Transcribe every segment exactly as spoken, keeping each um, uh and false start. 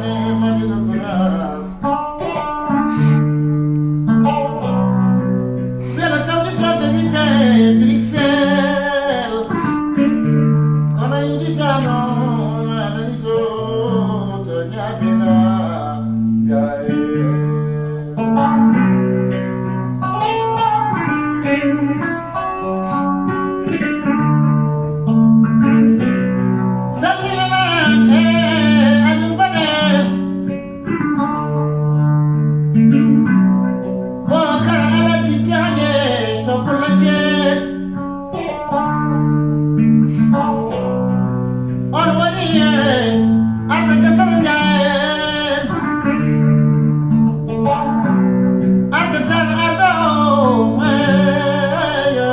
Madina Gunaas. Wela tawti tawte mi tae Bruxelles. Kono yuditano nanani to to nyabina gae. Salminama e Aliou Badel. Bokar Alaji Diagne Sokola Dieng. On woni e Arɗo Jasara Ndiaye. Arɗo tan arɗo o weeyo.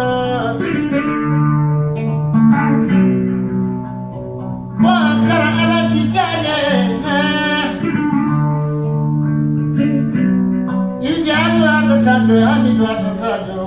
Bokar Alaji Diagne. Iwdi Aliou Arɗo Sadio, Hamidou Arɗo Sadio.